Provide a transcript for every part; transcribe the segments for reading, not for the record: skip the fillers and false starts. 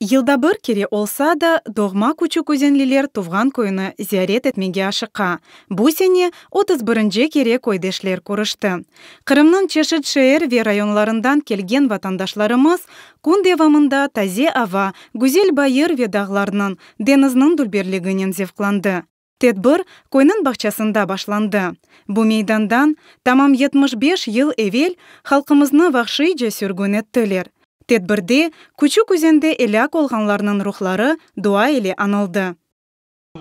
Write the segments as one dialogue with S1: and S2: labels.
S1: Yılda bir kere olsa da, doğma küçük-özenliler tuvğan köyüni ziyaret etmege aşıqa. Bu sene 31-nci kere köydeşler körüşti. Qırımnıñ çeşit şeer ve rayonlarından kelgen vatandaşlarımız kün devamında taze ava, güzel bayır ve dağlarnıñ, deñizniñ dülberliginen zevqlandı. Tedbir köyniñ bağçasında başlandı. Bu meydandan tamam 75 yıl evel halqımıznı vahşiyce sürgün ettiler. Tedbirde Küçük Özende elâk olğanlarnıñ ruhları dua ile añıldı.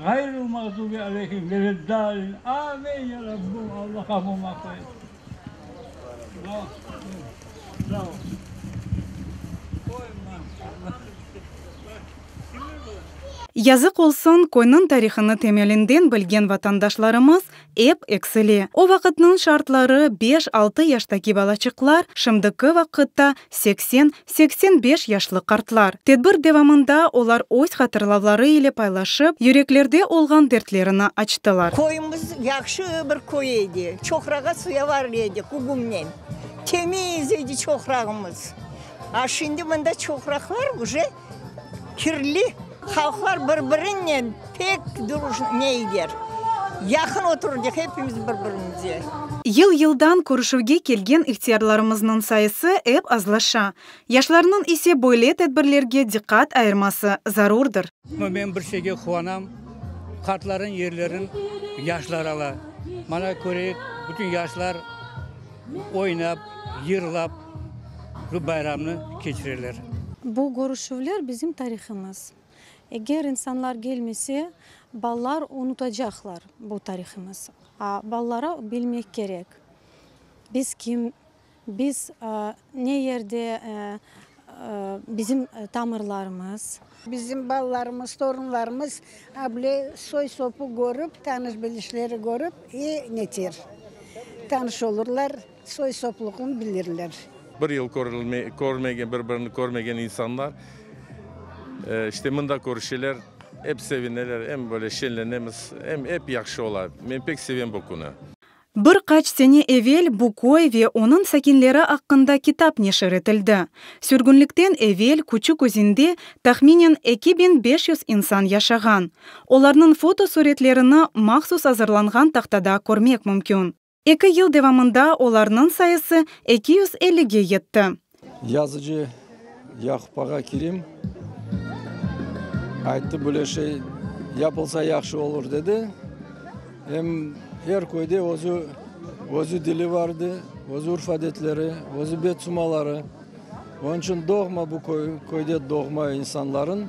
S2: Ğayril mağdubi aleyhim veled-dâlin. Amin, ya Rabbim, Allah qabul maqbul etsin.
S1: Yazıq olsun, köyniñ tarihını temelinden bilgen vatandaşlarımız ep eksile. O vaqıtnıñ şartları beş-altı yaştaki balaçıqlar, şimdiki vaqıtta 80, 85 yaşlı qartlar. Tedbir devamında olar öz hatırlavları ile paylaşıp, yüreklerde olğan dertlerini açtılar.
S3: Köyümiz yahşı bir köy edi. Çoqrağa suya varır edik gügümnen. Temiz edi çoqrağımız. A şimdi mında çoqraqlar uje kirli. Halqlar bir-birinen pek neyler, yaqın oturdık hepimiz bir-birimize.
S1: Yıl-yıldan körüşüvge kelgen ihtiyarlarımıznıñ sayısı ep azlaşa. Yaşlarnıñ ise böyle tedbirlerge diqqat ayırması zarurdır.
S2: Men bir şeyge quvanam, qartlarnıñ yerlerin yaşlar ala. Mana köreyik, bütün yaşlar oynap, yırlap bu bayramnı keçireler.
S4: Bu körüşüvler bizim tarihımız. Eger insanlar kelmese, balalar unutacaqlar bu tarihımız. A balalara bilmek kerek, biz kim, biz ne yerde bizim tamırlarımız.
S5: Bizim balalarımız, torunlarımız able soy-sopu körip, tanış-bilişleri körip e neter, tanış olurlar, soy-sopluğın bilirler.
S6: Bir yıl körmegen, bir-birini körmegen insanlar, işte mında körüşeler, ep sevineler, em böyle şenlenemiz, em ep yahşı ola. Men pek sevem bu künü.
S1: Bir qaç sene evel bu köy ve onıñ sakinleri aqqında kitap neşir etildi. Sürgünlikten evel Küçük Özende tahminen 2500 insan yaşağan. Olarnıñ fotosuretlerini mahsus azırlanğan tahtada körmek mümkün. Eki yıl devamında olarnıñ sayısı 250-ge yetti.
S7: Yazıcı Yaqup ağa Kerim ayttı, böyle şey yapılsa yahşı olur, dedi. Em er köyde özü, özü dili vardı, özü urf-adetleri, özü bet-sumaları. Onıñ içün doğma bu köy, köyde doğma insanların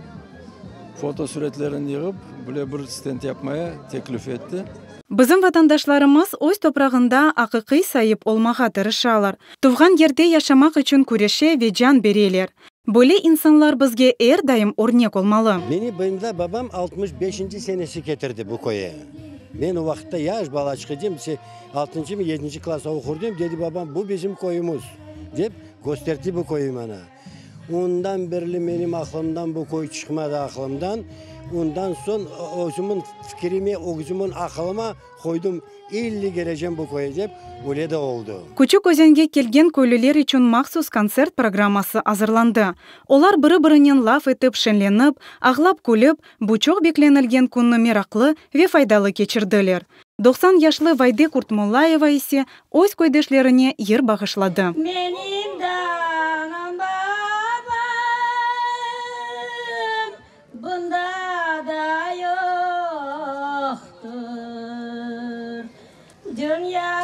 S7: fotosuretlerini yığıp, böyle bir stend yapmaya teklif etti.
S1: Bizim vatandaşlarımız öz toprağında aqiqiy saip olmağa tırışalar. Tuvğan yerde yaşamaq içün küreşe ve can bereler. Böyle insanlar bizge er daim örnek olmalı.
S8: Meni bında babam 65-nci senesi ketirdi bu köye. Men o vaqıtta yaş balaçıq edim, altıncı mı yedinci klassa oqurdım, dedi babam, bu bizim köyümiz, dep kösterdi bu köyü maña. Ondan berli menim aqlımdan bu köy çıqmadı aqlımdan. Ondan soñ özümiñ fikirime, özümiñ aqılıma qoydım, illi kelecem bu köye dep, öyle de oldı.
S1: Küçük Özenge kelgen köylüler içün mahsus kontsert programması azırlandı. Olar biri-birinen laf etip, şenlenip, ağlap-külip, bu çoq beklenilgen künni meraqlı ve faydalı keçirdiler. 90 yaşlı Vayde Kurtmollayeva ise öz köydeşlerine yır bağışladı.
S9: Menim de anam babam bunda da yoqtır. Dünya.